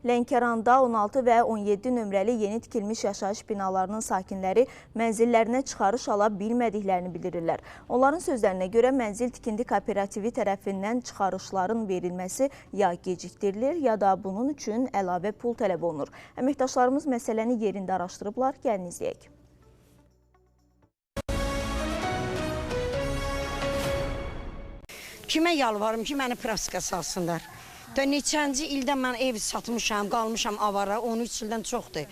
Lənkəranda 16 və 17 nömrəli yeni tikilmiş yaşayış binalarının sakinləri mənzillərinə çıxarış ala bilmədiklərini bildirirlər. Onların sözlərinə görə mənzil tikinti kooperativi tərəfindən çıxarışların verilməsi ya gecikdirilir, ya da bunun üçün əlavə pul tələb olunur. Əməkdaşlarımız məsələni yerində araşdırıblar. Gəlin izləyək. Kimə yalvarım ki, məni propiska salsınlar. Da neçənci ildən mən ev satmışam, qalmışam avara, 13 ildən çoxdur.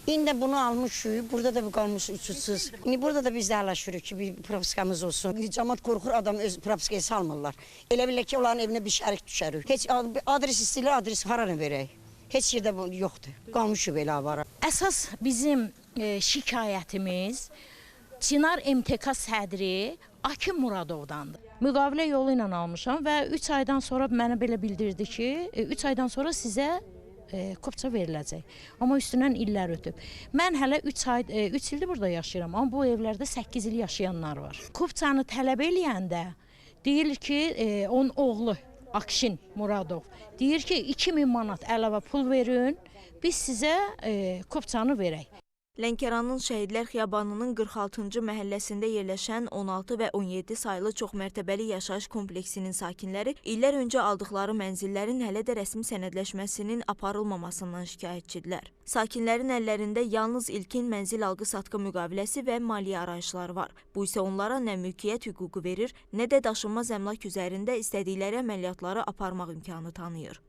İndi bunu almışıq, burada da qalmış uçutsuz. İndi burada da biz də ələşirik ki, bir propiskamız olsun. Camaat qorxur, adam öz propiskaya salmırlar. Elə bilirlər ki, onların evinə bir şərik düşərik. Heç adres istəyirlər, adres haranı verək. Heç yerdə yoxdur, qalmışıq belə avara. Əsas bizim şikayətimiz Çinar MTK sədri Akin Muradovdandır. Müqavilə yolu ilə almışam və 3 aydan sonra mənə belə bildirdi ki, 3 aydan sonra sizə kopça veriləcək. Amma üstündən illər ötüb. Mən hələ 3 ildir burada yaşayıram, amma bu evlərdə 8 il yaşayanlar var. Kopçanı tələb eləyəndə deyir ki, onun oğlu Akşin Muradov deyir ki, 2000 manat əlavə pul verin, biz sizə kopçanı verək. Lənkəranın Şəhidlər Xiyabanının 46-cı məhəlləsində yerləşən 16 və 17 saylı çoxmərtəbəli yaşayış kompleksinin sakinləri illər öncə aldıqları mənzillərin hələ də rəsmi sənədləşməsinin aparılmamasından şikayətçidirlər. Sakinlərin əllərində yalnız ilkin mənzil alqı-satqı müqaviləsi və maliyyə arayışları var. Bu isə onlara nə mülkiyyət hüququ verir, nə də daşınmaz əmlak üzərində istədikləri əməliyyatları aparmaq imkanı tanıyır.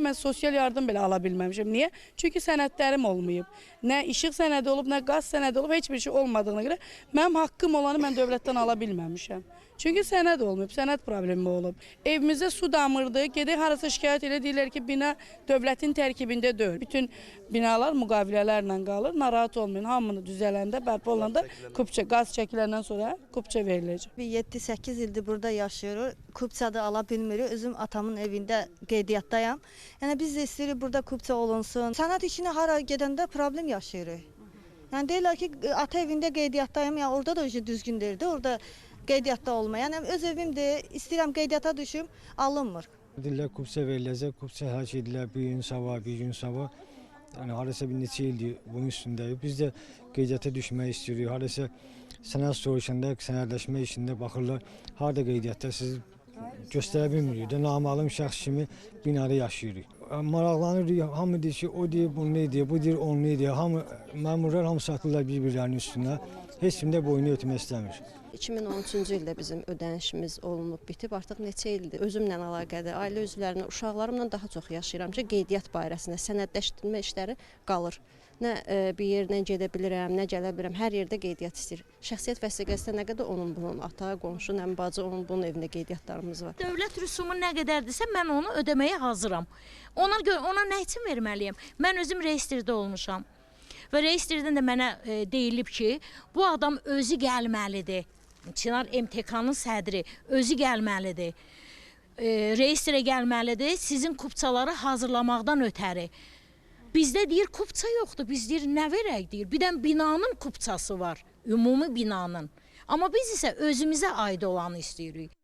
Mən sosial yardım belə ala bilməmişim. Niyə? Çünki sənədlərim olmayıb. Nə işıq sənədi olub, nə qaz sənədi olub, heç bir şey olmadığına görə mənim haqqım olanı mən dövlətdən ala bilməmişəm. Çünki sənəd olmayıb, sənəd problemi olub. Evimizdə su damırdı, gedək harasa şikayət elə deyirlər ki, bina dövlətin tərkibində deyil. Bütün binalar müqavilələrlə qalır, narahat olmayın. Hamını düzələndə, bərpa olanda kupça, qaz çəkiləndən sonra kupça veriləcək. 7-8 ildir burada yaşayırıq, kupça da ala bilmirik. Özüm atamın evində qeydiyyatdayam. Yəni biz də istəyirik burada kupça olunsun. Sənəd işinə hara gedəndə problem yaşayırıq. Yəni deyirlər ki, ata evində qeydiyyatdayam, yəni orada da düzgün deyirdi, orada qeydiyyatda olmaya. Yəni öz evimdir, istəyirəm qeydiyyata düşüm, alınmır. Deyirlər kupça veriləcək, kupça hər şey deyirlər bir gün sabah, bir gün sabah. Yəni hardasa bir neçə ildir bunun üstündəyik. Biz də qeydiyyata düşmək istəyirik. Hardasa sənəd soruşanda, sənədləşmə işində baxırlar, harada qeydiyyatda siz göstərə bilmirik. Naməlum şəxs kimi binada yaşayırıq. Maraqlanırıq, hamı deyir ki, o deyir, bunu deyir, bu deyir, onu deyir. Hamı, məmurlar hamı satırlar bir-birlərinin üstünə. Heç kim də boynu ötmək istəmir. 2013-cü ildə bizim ödənişimiz olunub, bitib. Artıq neçə ildir özümlə əlaqədə, ailə üzvlərinə, uşaqlarımla daha çox yaşayıram ki, qeydiyyat barəsində sənədləşdirmə işləri qalır. Nə bir yerdən gedə bilirəm, nə gələ bilirəm, hər yerdə qeydiyyat istəyir. Şəxsiyyət vəsiqəsində nə qədər onun bunun ata, qonşu, nə bacı, onun bunun evində qeydiyyatlarımız var. Dövlət rüsumu nə qədərdirsə, mən onu ödəməyə hazıram. Ona görə, ona nə üçün verməliyəm? Mən özüm reyestrdə olmuşam. Və reyestrdən də mənə deyilib ki, bu adam özü gəlməlidir. Çinar MTK-nın sədri özü gəlməlidir. Reyestrə gəlməlidir sizin kupçaları hazırlamaqdan ötəri. Bizdə deyir, kupça yoxdur, biz deyir, nə verək deyir. Bir də binanın kupçası var, ümumi binanın. Amma biz isə özümüzə aid olanı istəyirik.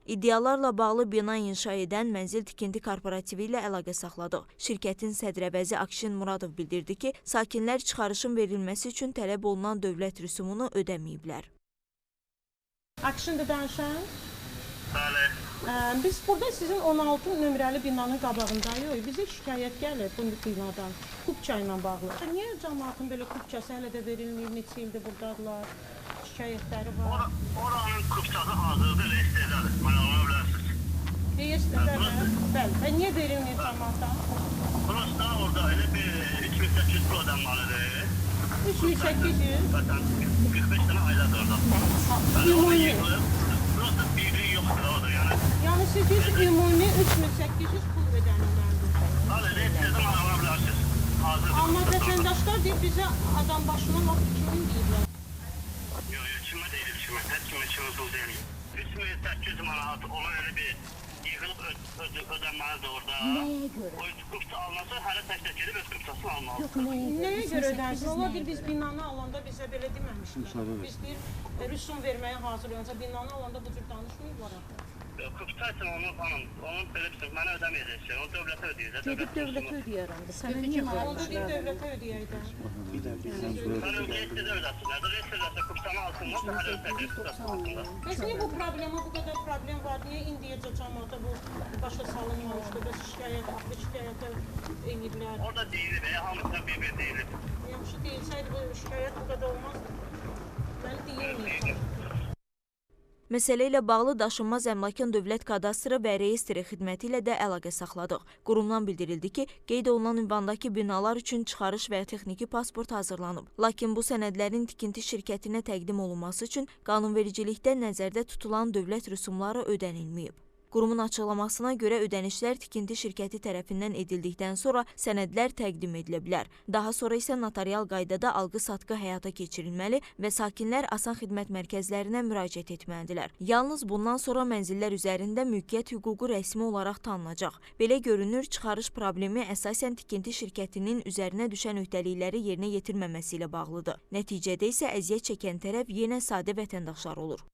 İddialarla bağlı bina inşa edən mənzil tikinti korporativi ilə əlaqə saxladıq. Şirkətin sədrəvəzi Akşin Muradov bildirdi ki, sakinlər çıxarışın verilməsi üçün tələb olunan dövlət rüsumunu ödəməyiblər. Akşindir danışan? Bəli. Biz burada sizin 16 nömrəli binanın qabağındayıq. Bizə şikayət gəlir bu binadan, kupça ilə bağlı. Niyə cəmaatın belə kupçası hələ də verilməyib, neçə ildir buradadırlar, şikayətləri var? Oranın kupçası hazırdır, reyestrədədir. Mən ala bilərsiniz. Reyestrədədir, bəli. Və niyə verilməyib cəmaata? Prosta orada elə bir 3800 pul ödənməlidir. 3800? Vətən, 45 dənə ailədir orada. Ümumi? Prosta birliyi yoxdur orada, yəni. Yəni siz deyirsiz, ümumi 3800 pul ödənilməlidir. Bəli, reyestrdən ala bilərsiniz. Hazırdır. Amma vətəndaşlar deyir, bizə adam başına lap 2000 deyirlər. Yox, yox, kimə deyilir, kimə? Heç kimə kimə pul deyilir. 3800 manat olan elə bir yığılıb ödənməlidir orada. Nəyə görə? O kupça alınasa, hələ tək-tək gedib öz kupçasını almalıdır. Yox, nəyə görə? Nəyə görə ödənsin? Onlar deyir, biz binanı alanda bizə belə deməmişlər. Biz deyir, rüsum verməyə hazır olunca binanı alanda bu cür danışmayıblar axı. Kupça üçün onu xanım, onu belə bir şey, mənə ödəməyəcəksən, onu dövlətə ödəyəcək. Gedib dövlətə ödəyərəm də. Sənə niyə Onda deyir dövlətə ödəyək də. Sən ödəyəcəksə ödəsinlər, ödəyəcəksə kupçanı alsınlar, səhər ödəyəcək kupçasının altında. Bəs niyə bu problema, bu qədər problem var? Niyə indiyəcə camaata bu başa salınmamışdı? Bəs şikayət, axırı şikayətə eləyiblər. Orada deyilib, hamısına bir-bir deyilib. Yaxşı deyilsəydi bu şikayət bu qədər olmazdı. Məni deyilməyib. Məsələ ilə bağlı Daşınmaz Əmlakın Dövlət Kadastrı və Reyestri xidməti ilə də əlaqə saxladıq. Qurumdan bildirildi ki, qeyd olunan ünvandakı binalar üçün çıxarış və texniki pasport hazırlanıb. Lakin bu sənədlərin tikinti şirkətinə təqdim olunması üçün qanunvericilikdə nəzərdə tutulan dövlət rüsumları ödənilməyib. Qurumun açıqlamasına görə ödənişlər tikinti şirkəti tərəfindən edildikdən sonra sənədlər təqdim edilə bilər. Daha sonra isə notarial qaydada alqı-satqı həyata keçirilməli və sakinlər asan xidmət mərkəzlərinə müraciət etməlidirlər. Yalnız bundan sonra mənzillər üzərində mülkiyyət hüququ rəsmi olaraq tanınacaq. Belə görünür, çıxarış problemi əsasən tikinti şirkətinin üzərinə düşən öhdəlikləri yerinə yetirməməsi ilə bağlıdır. Nəticədə isə əziyyət çəkən tərəf yenə sadə vətəndaşlar olur.